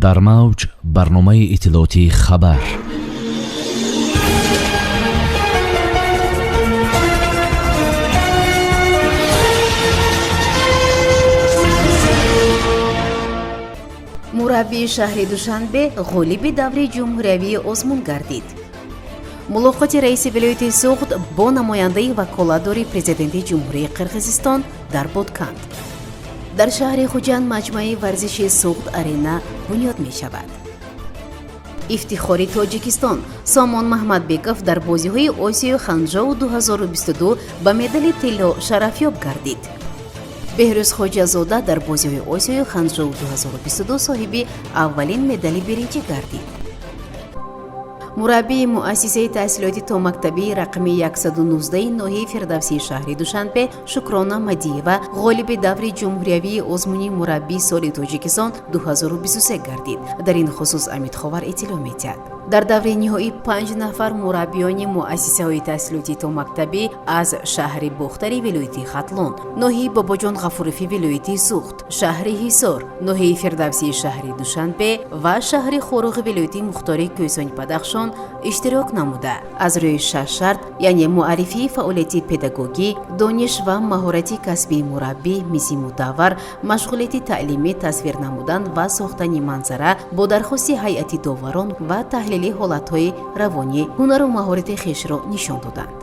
Дар мавҷ барномаи иттилоотии «Хабар». Мураббии шаҳри Душанбе ғолиби даври ҷумҳуриявии озмун гардид. Мулоқоти раиси вилояти Суғд бо намояндаи ваколатдори президенти Ҷумҳурии Қирғизистон дар Ботканд. Дар шаҳри Хуҷанд маҷмӯаи варзиши «Суғд Арена» бунёд мешавад. Ифтихори Тоҷикистон Сомон Маҳмадбеков дар бозиҳои Осиёи Ханжоу 2022 ба медали тилло шарафёб гардид. Беҳрӯз Хоҷазода дар бозиҳои Осиёи Ханжоу 2022 соҳиби аввалин медали биринҷӣ гардид. Мураббии муассисаи таҳсилоти томактабии рақами 119 ноҳияи Фирдавсии шаҳри Душанбе Шукрона Мадиева ғолиби даври ҷумҳуриявии озмуни мураббии соли Тоҷикистон 2023 гардид. Дар ин хусус Амид Ховар иттилоъ медиҳад. Дар даври ниҳоӣ панҷ нафар мураббиёни муассисаҳои таҳсилоти томактабӣ аз шаҳри Бохтари вилояти Хатлон, ноҳияи Бобоҷон Ғафурови вилояти Суғд, шаҳри Ҳисор, ноҳияи Фирдавсии шаҳри Душанбе ва шаҳри Хоруғи вилояти мухтори Кӯҳистони Бадахшон иштирок намуда, аз рӯи шаш шарт, яъне муаррифии фаъолияти педагогӣ, дониш ва маҳорати касбии мураббӣ, мизи мудаввар, машғулияти таълимӣ, тасвир намудан ва сохтани манзара бо дархости ҳайати доварон ва таҳлили ҳолатҳои равонӣ ҳунару маҳорати хешро нишон доданд.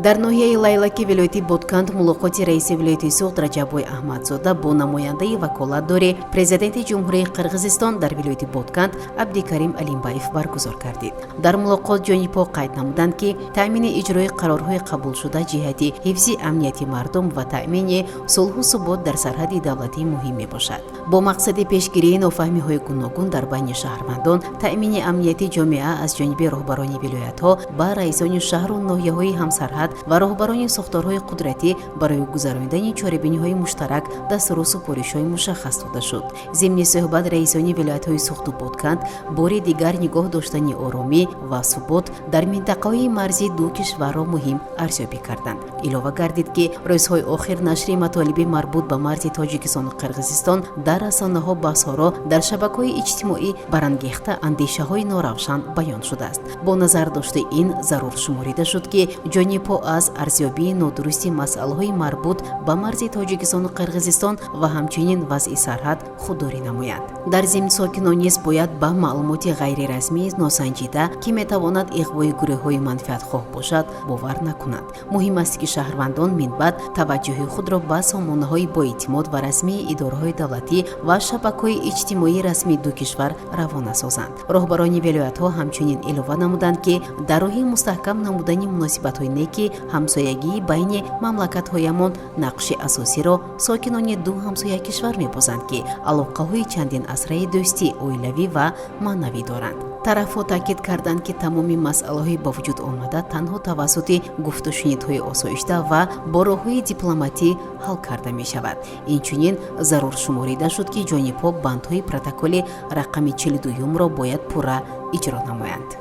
Дар ноҳияи Лайлаки вилояти Ботканд мулоқоти раиси вилояти Суғд Раҷаббой Аҳмадзода бо намояндаи ваколатдори президенти Ҷумҳурии Қирғизистон дар вилояти Ботканд Абдикарим Алимбаев баргузор гардид. Дар мулоқот ҷонибҳо қайд намуданд, ки таъмини иҷрои қарорҳои қабулшуда ҷиҳати ҳифзи амнияти мардум ва таъмини сулҳу субот дар сарҳади давлатӣ муҳим мебошад. Бо мақсади пешгирии нофаҳмиҳои гуногун дар байни шаҳрвандон, таъмини амнияти ҷомеа аз ҷониби роҳбарони вилоятҳо ба раисони шаҳру ноҳияҳои ҳамсарҳад ва роҳбарони сохторҳои қудратӣ барои гузаронидани чорабиниҳои муштарак дастуру супоришҳои мушаххас дода шуд. Зимни суҳбат раисони вилоятҳои Суғду Ботканд бори дигар нигоҳ доштани оромӣ ва субот дар минтақаҳои марзии ду кишварро муҳим арзёбӣ карданд. Илова гардид, ки рӯзҳои охир нашри матолиби марбут ба марзи Тоҷикистону Қирғизистон дар расонаҳо баҳсҳоро дар шабакаҳои иҷтимоӣ барангехта, андешаҳои норавшан баён шудааст. Бо назар дошти ин зарур шуморида шуд, ки ҷонибҳо аз арзёбии нодурусти масъалаҳои марбут ба марзи Тоҷикистону Қирғизистон ва ҳамчунин вазъи сарҳад худдорӣ намоянд. Дар зимн сокинон низ бояд ба маълумоти ғайрирасмии носанҷида, ки метавонад иғвои гурӯҳҳои манфиатхоҳ бошад, бовар накунанд. Муҳим аст, ки шаҳрвандон минбаъд таваҷҷӯҳи худро ба сомонаҳои боэътимод ва расмии идораҳои давлатӣ ва шабакаҳои иҷтимоии расмии ду кишвар равона созанд. Роҳбарони вилоятҳо ҳамчунин илова намуданд, ки дар роҳи мустаҳкам намудани муносибатҳои неки ҳамсоягии байни мамлакатҳоямон нақши асосиро сокинони ду ҳамсоя кишвар мебозанд, ки алоқаҳои чандин асраи дӯстӣ, оилавӣ ва маънавӣ доранд. Тарафҳо таъкид карданд, ки тамоми масъалаҳои ба вуҷуд омада танҳо тавассути гуфтушунидҳои осоишта ва бо роҳҳои дипломатӣ ҳал карда мешавад. Инчунин зарур шуморида шуд, ки ҷонибҳо бандҳои протоколи рақами 42-юмро бояд пурра иҷро намоянд.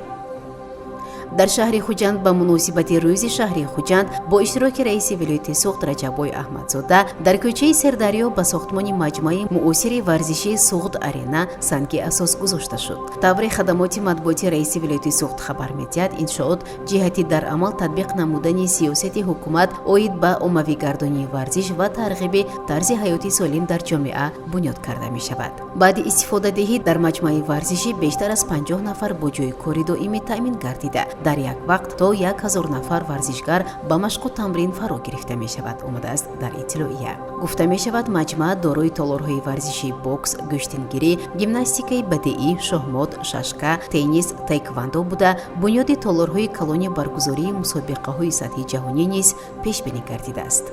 Дар шаҳри Хуҷанд ба муносибати Рӯзи шаҳри Хуҷанд бо иштироки раиси вилояти Суғд Раҷаббой Аҳмадзода дар кӯчаи Сердарё ба сохтмони маҷмӯаи муосири варзишии «Суғд Арена» санги асос гузошта шуд. Тавре хадамоти матбуоти раиси вилояти Суғд хабар медиҳад, иншоот ҷиҳати дар амал татбиқ намудани сиёсати ҳукумат оид ба оммавигардонии варзиш ва тарғиби тарзи ҳаёти солим дар ҷомеа бунёд карда мешавад. Баъди истифодадиҳӣ дар маҷмӯаи варзишӣ бештар аз 50 нафар бо ҷойи кори доимӣ таъмин гардида, дар як вақт то 1000 нафар варзишгар ба машқу тамрин фаро гирифта мешавад, омадааст дар иттилоия. Гуфта мешавад, маҷмӯа дорои толорҳои варзишии бокс, гӯштингирӣ, гимнастикаи бадеӣ, шоҳмот, шашка, теннис, таэквондо буда, бунёди толорҳои калони баргузории мусобиқаҳои сатҳи ҷаҳонӣ низ пешбинӣ гардидааст.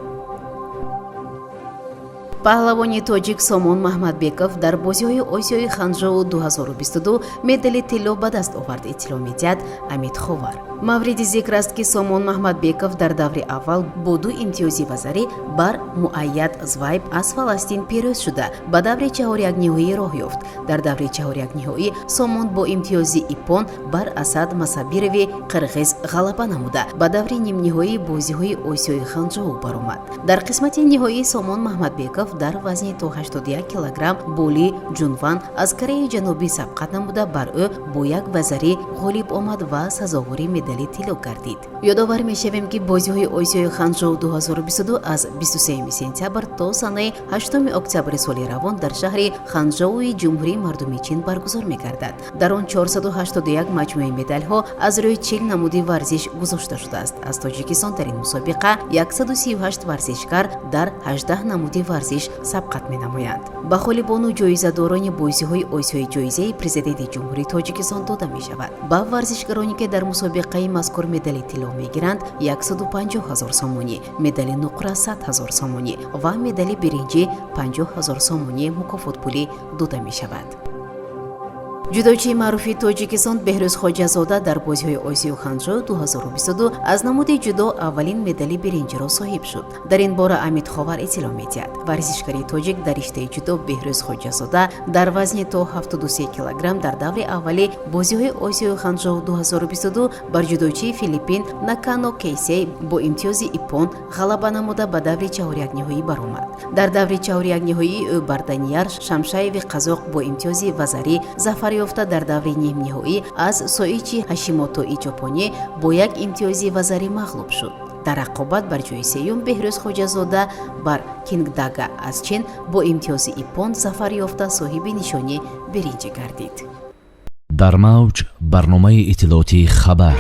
Паҳлавони тоҷик Сомон Маҳмадбеков дар бозиҳои Осиёи Ханжоу 2022 медали тилло ба даст овард, иттилоъ медиҳад Амид Ховар. Мавриди зикр аст, ки Сомон Маҳмадбеков дар даври аввал бо ду имтиёзи вазарӣ бар Муайяд Звайб аз Фаластин пирӯз шуда, ба даври чаҳорякниҳоӣ роҳ ёфт. Дар даври чаҳорякниҳоӣ Сомон бо имтиёзи иппон бар Асад Масабирови қирғиз ғалаба намуда, ба даври нимниҳоии бозиҳои Осиёи Ханжоу баромад. Дар қисмати ниҳоӣ Сомон Маҳмадбеков Дар вазни то 81 килограмм бо Ли Ҷунван аз Кореяи Ҷанубӣ сабқат намуда, бар ӯ бо як вазарӣ ғолиб омад ва сазовори медали тилло гардид. Ёдовар мешавем, ки бозиҳои Осиёи Ханчжоу 2022 аз 23 сентябр то санаи 8 октябри соли равон дар шаҳри Ханчжоуи Ҷумҳурии Мардумии Чин баргузор мегардад. Дар он 481 маҷмӯаи медалҳо аз рӯи 40 намуди варзиш гузошта шудааст. Аз Тоҷикистон дар ин мусобиқа 138 варзишгар дар 18 намуди варзиш сабқат менамоянд. Ба ғолибону ҷоизадорони бозиҳои Осиёи ҷоизаи Президенти Ҷумҳурии Тоҷикистон дода мешавад. Ба варзишгароне, ки дар мусобиқаи мазкур медали тилло мегиранд, 150 ҳазор сомонӣ, медали нуқра 100 ҳазор сомонӣ ва медали биринҷӣ 50 ҳазор сомонӣ мукофотпулӣ дода мешавад. Ҷудочии маъруфи Тоҷикистон Беҳрӯз Хоҷазода дар бозиҳои Осиёи Ханчжоу 2022 аз намуди ҷудо аввалин медали биринҷиро соҳиб шуд. Дар ин бора Амид Ховар иттилоъ медиҳад. Варзишгари тоҷик дар риштаи ҷудо Беҳрӯз Хоҷазода дар вазни то 73 килограмм дар даври аввали бозиҳои Осиёи Ханчжоу 2022 бар ҷудочии Филиппин Накано Кейсей бо имтиёзи иппон ғалаба намуда, ба даври чаҳорякниҳоӣ баромад. Дар даври чаҳорякниҳоӣ ӯ бар Данияр Шамшаеви қазоқ бо имтиёзи вазарӣ зафар ёфта, дар даври нимниҳоӣ аз Соичи Ҳашимотои ҷопонӣ бо як имтиёзи вазарӣ мағлуб шуд. Дар рақобат бар ҷои сеюм Беҳрӯз Хоҷазода бар Кингдага аз Чин бо имтиёзи иппон зафар ёфта, соҳиби нишони биринҷӣ гардид. Дар мавҷ барномаи иттилоотии «Хабар».